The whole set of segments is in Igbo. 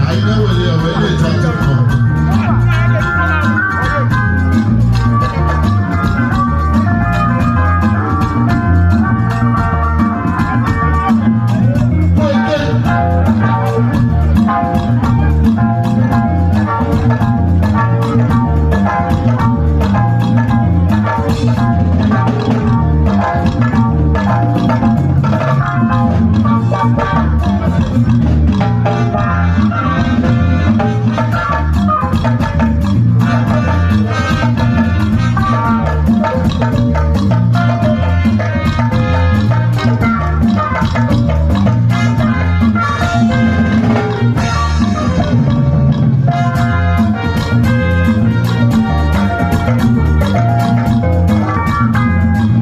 Anyị na-ewere ya wee na-eche akụkọ. Kweke.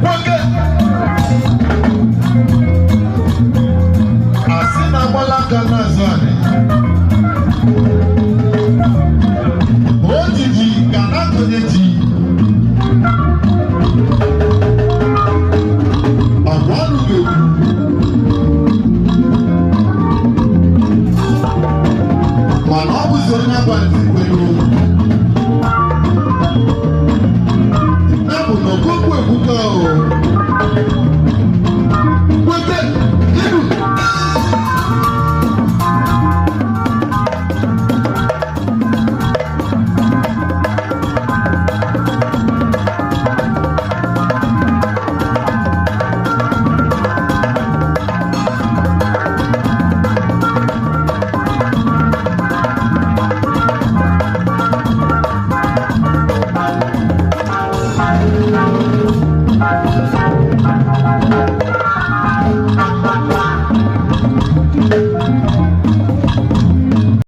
Kweke. Asị na-agbala aka n'azụ anị. O jiji ga na-akọnye ji. Ọgwụ ọnụ ga-ekwu. Mana ọ bụzi onye agbalịzi kwere okwu. Ya bụ na okokwu ekwuka o. Kwete, ibu.